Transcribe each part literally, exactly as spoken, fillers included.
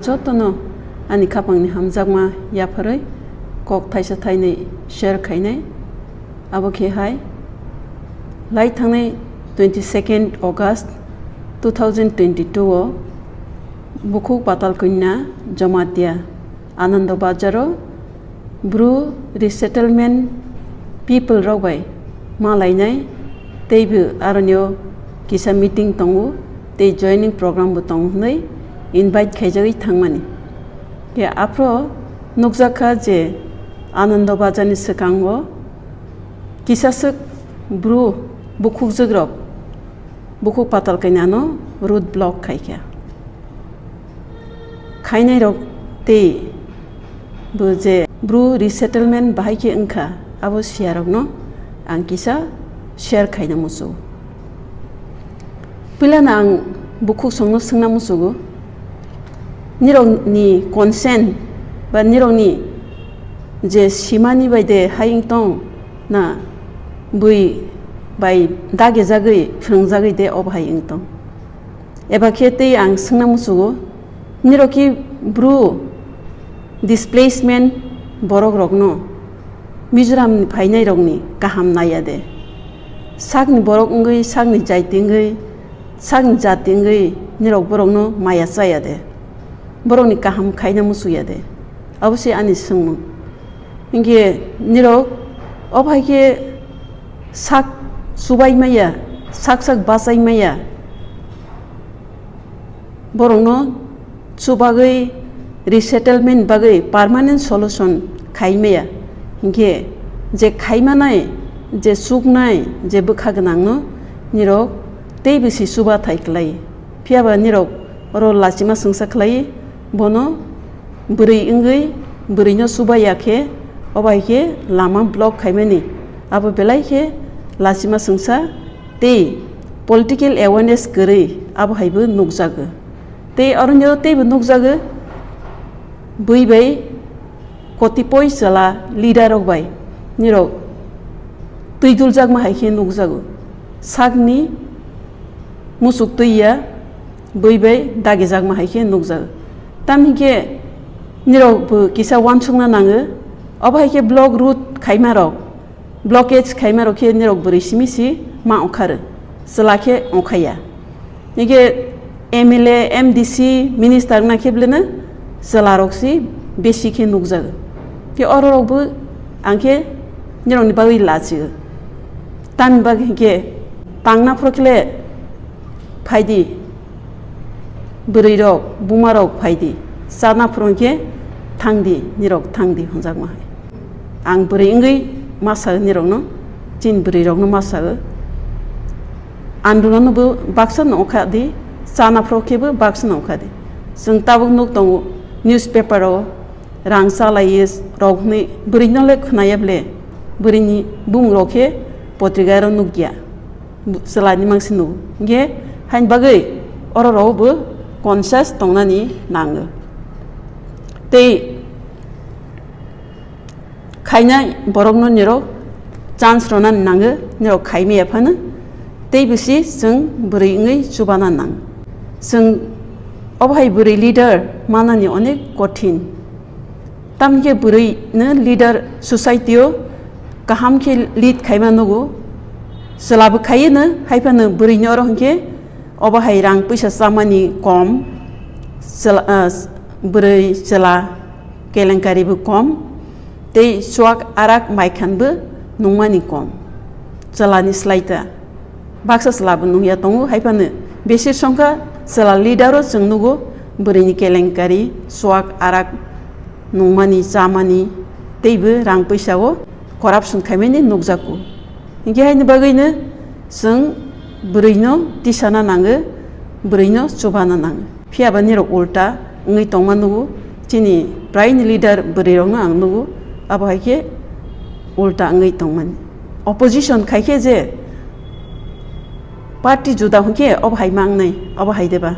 Jotono ani khapangni hamjakma yapharwi kok thaisa thainwi share khainai. Abo khe hai, lai thangnai twenty second August two thousand twenty two o Bukhuk Patal Kanya Jamatia Anando Bazar o Bru resettlement people rok bai ma lainai, tei bo aroni o kisa meeting tongo, tei joining program bo tongo hwnwi invite khaijagwi thangmani. Khe aphro nukjak kha je Anando Bazar ni swkango kisaswk Bru bukhukjwk rok Bukhuk Patal Kanya no road block khai kha. Khainai rok tei bo je Bru resettlement bahai khe wngkha, abo siya rok no ang kisa share khaina muchungo. Puila no ang bukhuk song no swngna muchungo, nirok ni consent ba nirok ni je simani bai de hai wng tong na, bui bai dagi jagwi phwrwngjagwi de obo hai wng tong? Eba khe tei ang swngna muchungo, nirok khe Bru displacement borok rokno Mizoram ni phainai rokni kaham naiya de? Sakni borok wngwi, sakni jaiti wngwi, sakni jati wngwi nirok borokno maya chaya de? Borokni kaham khaina muchungya de? Abo se ani swngmung. Hinkhe nirok obo hai khe sak chubai maya, sak sak bachai maya. Borokno chubagwi resettlement bagwi permanent solution khai maya. Hinkhe je khaimanai, je chuknai, je bwkha gwnangno nirok tei bisi chubathai khlai. Phiyaba nirok oro lachima swngsa khlai, bono bwrwi wngwi bwrwino chubaiya khe, obo hai khe lama block khaimani. Abo belai khe lachima swngsa tei political awareness kwrwi abo hai bo nukjago. Tei oro teibo nukjago, bui bai kotipoi chwla leader rok bai nirok twi duljakma hai khe nukjago. Sakni muchuk twi ya bui bai dagijakma hai khe nukjago. Tamni khe nirok bo kisa uansukna nango, obo hai khe block road khaima rok, blockage khaima rok khe nirok bwrwi simi si ma ongkha rw, chwla khe ongkha ya. Hingkhe M L A, M D C, minister wngna khe beleno chwla rok si besi khe nukjago. Khe oro rok bo ang khe nirok ni bagwi lachio. Tamni bagwi hinkhe tangna phoro khe le phaidi, bwrwi rok, buma rok phaidi, chana phoro khe thangdi, nirok thangdi hwnjakma hai. Ang bwrwi wngwi ma sao nirokno, chini bwrwi rokno ma sao. Andolon no bo baksa no ongkha di, chana phoro khe bo baksa no ongkha di. Chwng tabuk nuk tongo newspaper o rang chalai rok hwnwi, bwrwi no le khwnaya ble, bwrwi ni bumung rok khe potrika ro nukya. Chwla ni mangsi nugo. Hinkhe haini bagwi oro rok bo conscious tongnani nango. Tei khainai borokno nirok chance rwnani nango, nirok khai maya phano. Tei bisi chwng bwrwi wngwi chubana nang. Chwng obo hai bwrwi leader manani onek kothin. Tamni khe bwrwi no leader society o kaham khe lead khaima nugo. Chwla bo khaiyo no, hai phano bwrwi no oro hinkhe obo hai rang puisa chamani kom, chwla, ah, bwrwi chwla kelenkari bo kom, tei chuak arak maikhan bo nungmani kom. Chwla ni slai ta. Baksa chwla bo nungya tongo, hai phano besi songkha chwla leader o chwng nugo, bwrwi ni kelenkari, chuak arak nungmani, chamani, tei bo rang puisa o corruption khaimani nukjago. Hinkhe haini bagwi no chwng bwrwi no tisana nango, bwrwi no chubana nango. Phiya ba nirok ulta wngwi tongma nugo, chini prai ni leader bwrwi rok no ang nugo, abo hai khe ulta wngwi tongmani. Opposition khai khe je party juda hwn khe obo hai ma wngnai, obo hai de ba?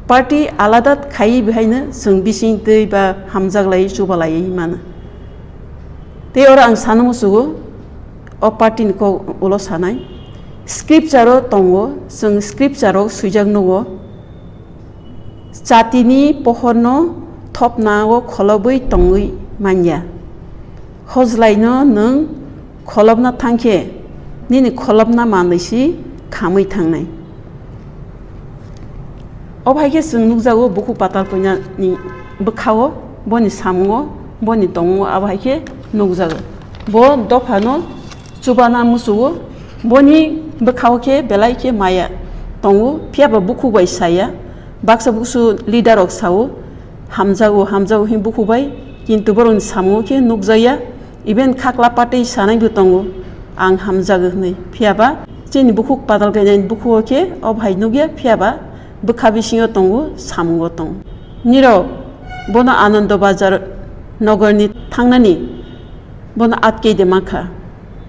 Party alada khaiwi bo hai no chwng bising twi ba hamjak lai chuba lai mano. Tei oro ang sana musugo, o party ni kok ulo sanai. Scripture o tongo, chwng scripture o swijak nugo. Chatini pohorno thopnao kholobwi tongwi manya. Hojlaino nwng kholopna thangkhe, nini kholopna manwi si khamwi thangnai. Obo hai khe chwng nukjago bukhuk patal koinani bwkhao, boni samungo, boni tongo, abo hai khe nukjago. Bo dophano chubana muchugo, boni bwkhao khe belai khe maya tongo, phiya ba bukhuk bai saya. Baksa buksu leader rok sao, "Hamjago, hamjago," hwn bukhuk bai, kintu borokni samungo khe nukjakya. Even khakla patwi sanaibo tongo, "Ang hamjago," hwnwi. Phiya ba chini bukhuk patal kainani bukhugo khe obo hai nukya, phiya ba bwkha bisingo tongo, samungo tongo. Nirok bono Anando Bazar nogorni thangnani bono atkei de mankha.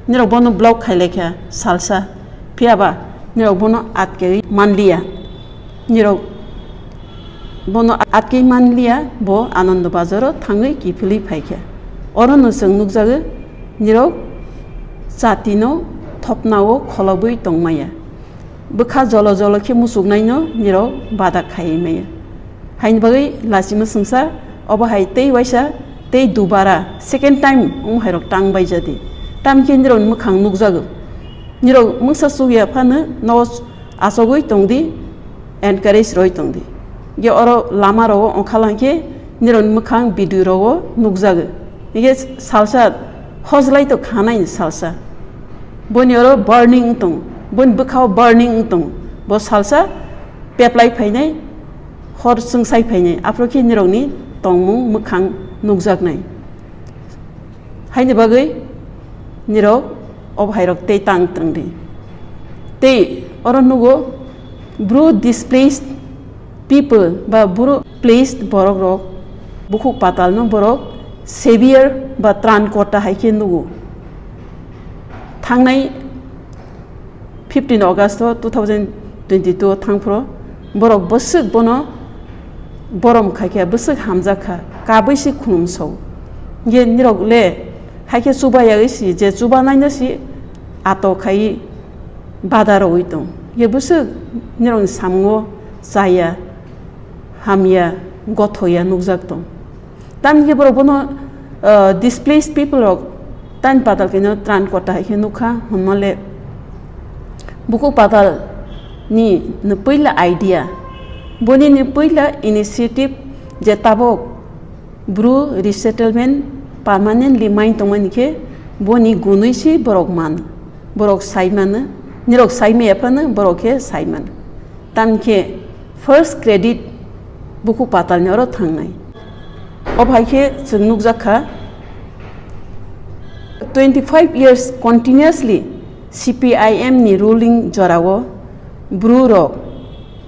Nirok bono block khai laikha salsa, phiya ba nirok bono atkeui manliya. Nirok bono atkei manliya, bo Anando Bazaro thangwi kiphilwi phaikha. Orono chwng nukjago, nirok chatino thopnao kholobwi tongmaya. Bwkha jolo jolo khe muchuknaino nirok bada khaiwi maya. Haini bagwi lachima swngsa, obo hai tei waisa tei dubara second time wng hairok tang baijadi. Tamkhe nirokni mwkhang nukjago. Nirok mungsa chukya phano no achogwi tongdi, encourage roi tongdi. Ge oro lama rogo ongkha langkhe nirokni mwkhang video rogo nukjago. Ge salsa hojlai to khanai salsa. Boni oro burning wng tong, boni bwkhao burning wng tong. Bo salsa peplai phainai, hor chwngsai phainai. Aphuru khe nirokni tongmung mwkhang nukjaknai. Haini bagwi nirok obo hairok tei tang twrwngdi. Tei oro nugo, Bru displaced people ba Bru placed borok rok bukhuk patal no borok savior ba tran kota hai khe nugo. Thangnai fifteen August o two thousand twenty-two o thangphuru borok bwswk bono borom khaikha, bwswk hamjakha, kabwi se khulumsao. Ye nirok le haikhe chubaya wi si, je chubanaino si ato khai bada rogwi tong. Ye bwswk nirokni samungo chaya, hamya, gothoya nukjak tong. Tamni khe borok bono, uh, displaced people rok tani patal khe no tran kota hai khe nukha hwnma le bukhuk patal ni, ni puila idea, boni ni puila initiative je tabok Bru resettlement permanently mai tongmani khe boni gunwi si borok man, borok sai mano, nirok sai maya phano borok khe sai mano. Tamni khe first credit bukhuk patalni oro thangnai. Obo hai khe chwng nukjak kha, twenty five years continuously C P I M ni ruling jorao Bru rok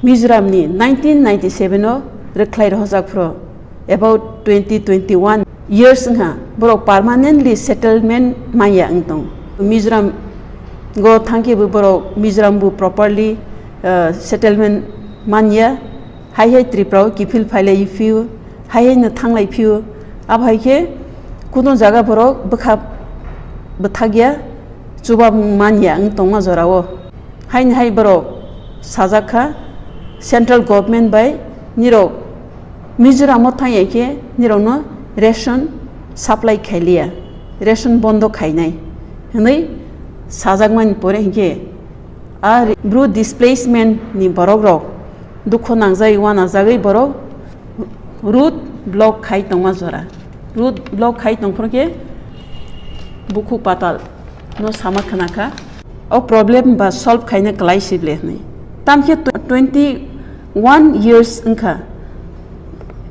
Mizoram ni nineteen ninety seven o rwkhlai rohorjak phuru about twenty twenty one years wngkha, borok permanently settlement manya wng tong. Mizoram go thangkhe bo borok Mizoram bo properly, uh, settlement manya. Hai hai Tripura o kiphil phailai phio, hai hai no thanglai phio. Abo hai khe kuno jaga borok bwkha bwthakya, chuba manya wng tongma jorao. Haini hai borok sajak kha, central government bai nirok Mizoram o thang ya khe nirokno ration supply khailiya, ration bondo khainai hwnwi sajakmani pore hinkhe a Bru displacement ni borok rok dukhu nangjagwi uanajagwi borok road block khai tongma jora. Road block khai tongphuru khe bukhuk patal no sama khna kha. O problem ba solve khaina kwlai si ble hwnwi. Tamkhe tw-, twenty one years wngkha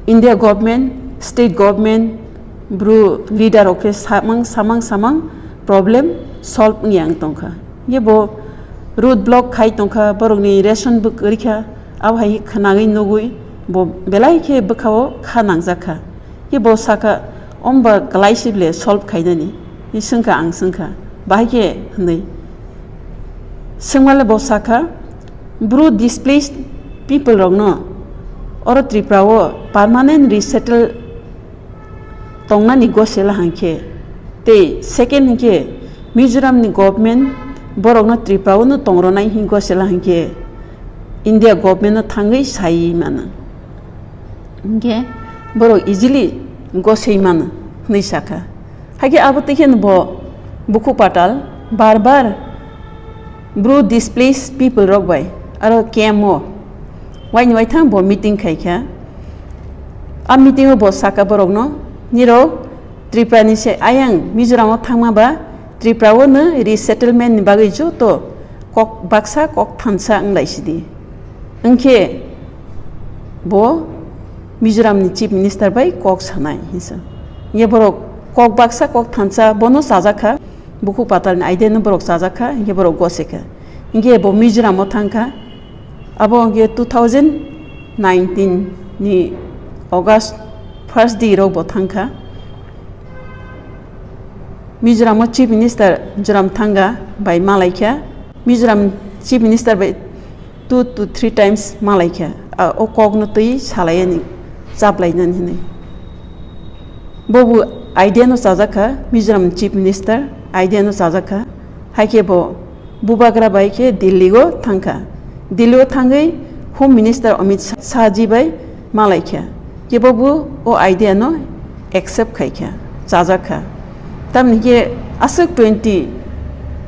India government, state government, Bru leader rok khe samang, samang, samang problem solve wngya wng tongkha. Ye bo road block khai tongkha, borokni ration bo kwrwi kha, abo hai khe khwnagwi nugwi bo belai khe bwkha-o kha nangjak kha. Khe bo sakha, "Om ba kwlai si ble solve khainani?" Ni swngkha, ang swngkha, "Bahai khe?" hwnwi. Swngmale bo sakha, "Bru displaced people rokno oro Tripura o permanent resettle tongnani gosela hangkhe, tei second hingkhe Mizoram ni government borokno Tripura o no tongronai hing gosela hangkhe India government no thangwi sai mano." Hinkhe borok easily gosoi mano hwnwi sakha. Haikhe abo twikheno bo Bukhu Patal bar bar Bru displaced people rok bai aro camp o waini waithang bo meeting khaikha. A meeting o bo sakha borokno, nirok Tripura ni se ayang Mizoram o thangma ba Tripura o no resettlement ni bagwi joto kok baksa kok thansa wng lai sidi. Wngkhe bo Mizoram ni Chief Minister bai kok sanai hinsa. Ye borok kok baksa kok thansa bono chajakha, Bukhu Patal ni idea no borok chajakha, hinkhe borok gosekha. Hinkhe bo Mizoram o thangkha. Abo hinkhe two thousand nineteen ni August first di rok bo thangkha. Mizoram o Chief Minister Zoram Thanga bai malaikha. Mizoram Chief Minister bai two to three times malaikha. A, o kokno twi salaiyani chaplainani hinwi. Bobo idea no chajakha, Mizoram Chief Minister idea no chajakha. Haikhe bo Bubagra bai khe Delhi o thangkha. Delhi o thangwi Home Minister Amit Shah ji bai malaikha. Kebo bo o idea no accept khaikha, chajakha. Tamni khe aswk twenty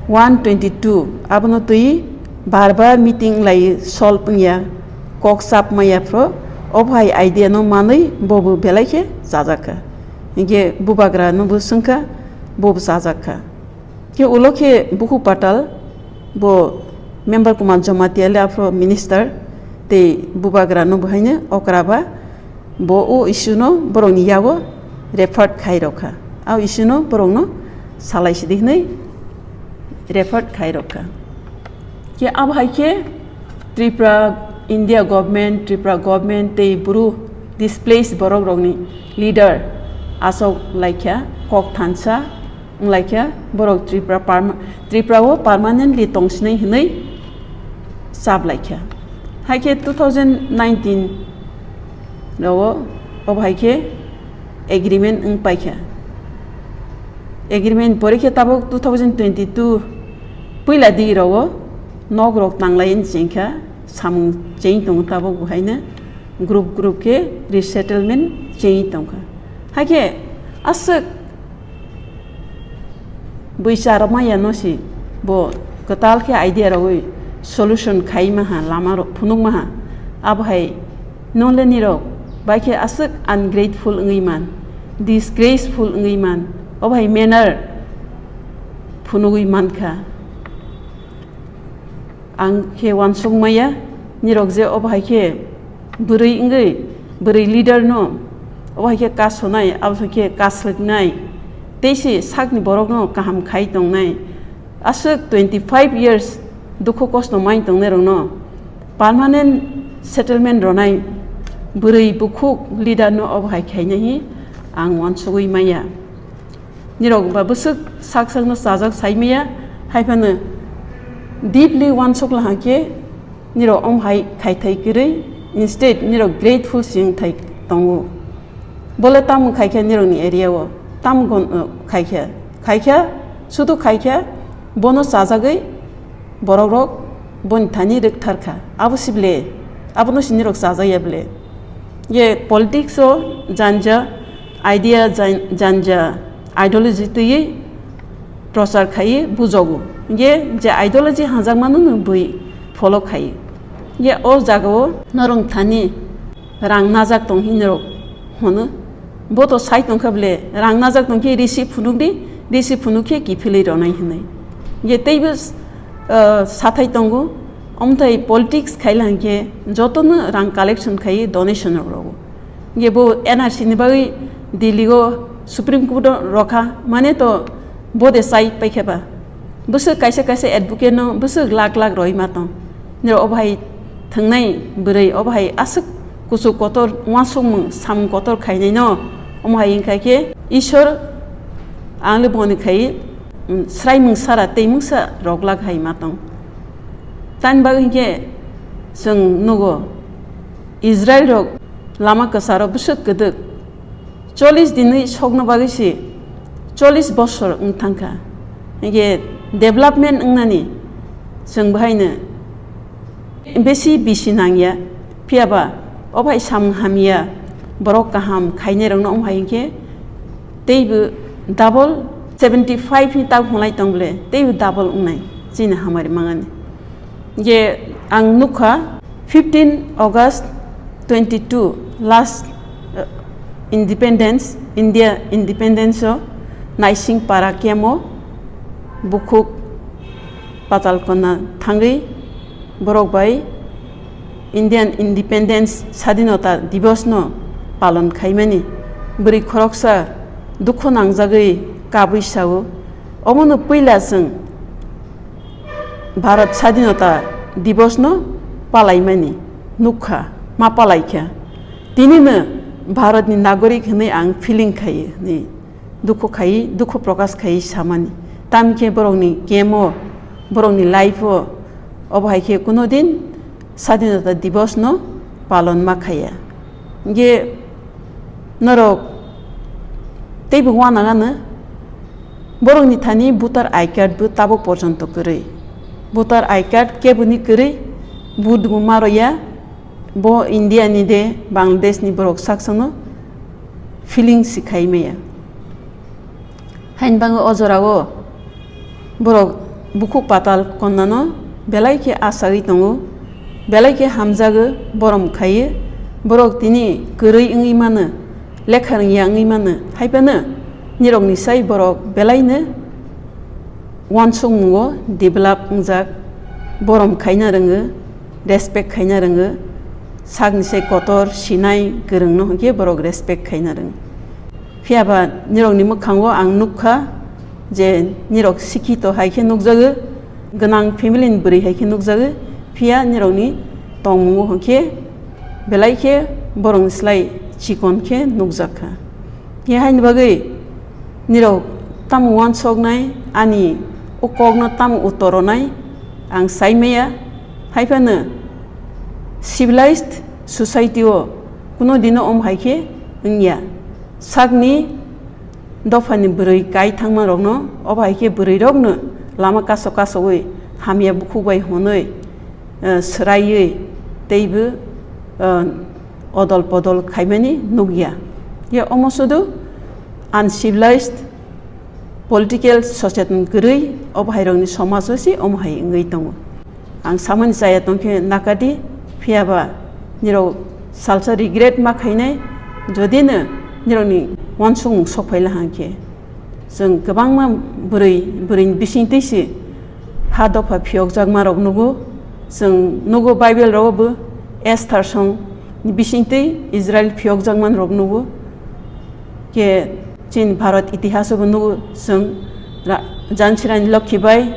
one, twenty two abono twi bar bar meeting lai solve wngya, kok chap maya phro, o bhai idea no manwi bobo belai khe chajakha. Hinkhe Bubagra no bo swngkha, bobo chajakha. Khe ulo khe Bukhu Patal bo member Kumar Jamatia le aphro minister tei Bubagra no bo haino okra ba bo o issue no borok ni yago refer khai rokha. A issue no borok no salai sidi hinwi refer khai rokha. Khe abo hai khe Tripura, India government, Tripura government tei Bru displaced borok rokni leader asok laikha, kok thansa wnglaikha, borok Tripura perma-, Tripura o permanently tongsinai hinwi chaplaikha. Haikhe two thousand nineteen rogo obo haikhe agreement wngpaikha. Agreement pore khe tabuk two thousand twenty two puila di rogo nok rok tanglai chengkha, samung cheng tongo tabuk bo haino. Group group khe resettlement chengwi tongkha. Haikhe aswk bui charwmaya no si bo kwtal khe idea rogwi solution khai maha, lama rok phunuk maha. Abo hai nongle nirok bai khe aswk ungrateful wngwi man, disgraceful wngwi man, obo hai manner phunugwi mankha. Ang khe uansuk maya, nirok je obo hai khe bwrwi wngwi, bwrwi leader no obo hai khe kasonai, abo hai khe kaslwknai, tei se sakni borok no kaham khai tongnai. Aswk twenty five years dukhu kosto mai tongnai rok no permanent settlement rwnai bwrwi bukhuk leader no obo hai khainai hi ang uansugwi maya. Nirok ba bwswk sak sakno chajak sai maya, hai phano deeply uansuk laha khe nirok om hai khai thai kwrwi, instead nirok grateful se wng thai tongo. Bole tamo khai kha nirokni area o, tamo gon-, khai kha, khai kha, sudu khai kha, bono chajagwi borok rok boni thani rwkthar kha. Abo si ble, abono si nirok chajak ya ble. Ye politics o janja idea, jan-, janja ideology twiwi prochar khaiwi bujogo. Ye je ideology hanjakmano no bui follow khaiwi. Ye o jagao norok thani rang najak tong hinwi rok hwno. Bo to sai tongkha ble, rang najak tongkhe risi phunuk di, risi phunuk khe kiphilwi ronai hinwi. Je teibo, ah, sathai tongo, omthai politics khaila hinkhe jotono rang collection khai donation rok rogo. Je bo N R C ni bagwi Delhi o Supreme Court o rokha, mane to bo de sai paikha ba. Bwswk kaisa kaisa advocate no bwswk lakh lakh roi ma tong. Nirok obo hai thwngnai bwrwi, obo hai aswk kuchuk kotor uansukmung samung kotor khainai no, omo hai wngkha khe Ishwar ang le boni khai, mm, sraimung sara tei mungsa rok lak hai ma tong. Tani bagwi hinkhe chwng nugo Israel rok lama kwcharo bwswk kwdwk. Chollish dinwi sokno bagwi se chollish bosor wng thangkha. Hinkhe development wngnani chwng bahaino besi bisi nangya, phiyaba o bai samung hamya, Borok kaham khainai rokno wng hai hinkhe teibo double seventy five ni tak hwnlai tong bole, teibo double wngnai chini hamari mangani. Je ang nukha fifteen August twenty two last, uh, independence, India independence o Naising para kemo bukhuk Patal Konna thangwi borok bai Indian Independence Sadinota Divos no palon khaimani. Bwrwi khoroksa dukhu nangjagwi kabwi sao, omono puila chwng Bharat Sadinota Divos no palaimani nukha, ma palaikha. Tinino Bharat ni nagorik hwnwi ang feeling khaio, hwnwi dukhu khai, dukhu prokash khai samani. Tamkhe borokni game o, borokni life o, obo hai khe kuno din Sadinota Divos no palon ma khaiya. Hinkhe norok teibo uanang ano, borokni thani voter I card bo tabuk porjonto kwrwi. Voter I card keboni kwrwi, vote bo ma roya, bo India ni de, Bangladesh ni borok saksano feeling si khai maya. Haini bagwi o jorao borok bukhuk Patal Konnano belai khe achagwi tongo, belai khe hamjagwi borom khaiwi, borok tini kwrwi wngwi mano, lekha rwngya wngwi mano, haiphano nirokni sai borok belaino uansukmungo develop wngjak, borom khaina rwngo, respect khaina rwngo, sakni sai kotor sinai kwrwngno hwnkhe borok respect khaina rwngo. Phiya ba nirokni mwkhango ang nukha je nirok sikhito hai khe nukjago, gwnang family ni bwrwi hai khe nukjago, phiya nirokni tongmungo hwnkhe belai khe borokni slai chikon khe nukjak kha. Hiya haini bagwi nirok tamo uansuknai, ani o kokno tamo uttor rwnai ang sai maya, haiphano civilized society o kuno dino om hai khe wngya. Sakni dophani bwrwi kai thangma rokno, obo hai khe bwrwi rokno lama kaso kasowi hamya bukhuk bai hwnwi, eh, swraiwi teibo, eh, odol podol khaimani nukya. Ye omo sudu uncivilized political socheton kwrwi obo hai rokni somaj o se omo hai wngwi tongo. Ang samani chaya tongkhe nakadi, phiya ba nirok salsa regret ma khainai, jodi no nirokni uansukmung sok phaila hangkhe. Chwng kwbangma bwrwi, bwrwini bisingtwi se ha dopha phiyokjakma rok nugo. Chwng nugo Bible rogo bo Esther song ni bisingtwi Israel phiyokjakma rok nugo. Khe chini Bharat itihas o bo nugo chwng ra-, Jansirani Lokhi bai,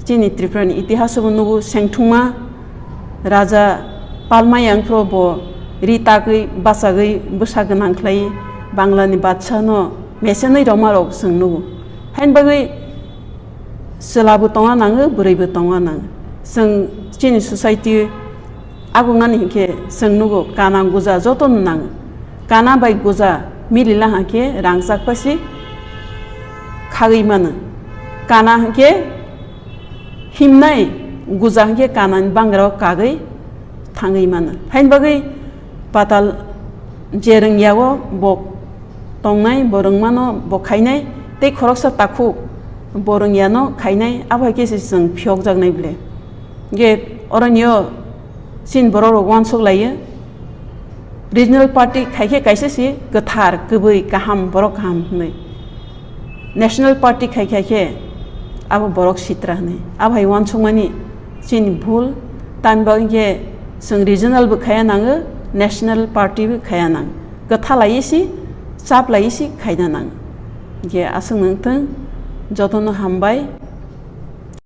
chini Tripura ni itihas o bo nugo sengthungma Raja Palmayang phro bo ri tagwi bachagwi bwsa gwnang khlai Bangla ni badsa no mesenwi rwma rok chwng nugo. Haini bagwi chwla bo tongna nango, bwrwi bo tongna nango. Chwng chini society agungnani hinkhe chwng nugo kana guja joto no nango. Kana bai guja milila hwnkhe rangchak pasi khagwi mano. Kana hwnkhe himnai, guja hwnkhe kana ni bangra o kagwi thangwi mano. Haini bagwi patal je rwngya o bo tongnai, bo rwngmano bo khainai, tei khoroksa takhuk bo rwngyano khainai, abo hai khe se chwng phiyokjaknai ble. Hinkhe oro nio chini borok rok uansuk laio, regional party khai khe kaisa se kwthar, kwbwi, kaham, borok kaham hwnwi. National party khai khai khe abo borok sitra hwnwi. Abo hai uansukmani chini bhul, tamni bagwi khe chwng regional bo khaya nango, national party bo khaya nango. Kwtha laiwi se, chap laiwi se khaina nango. Hinkhe aswk nang thung, jotono hambai.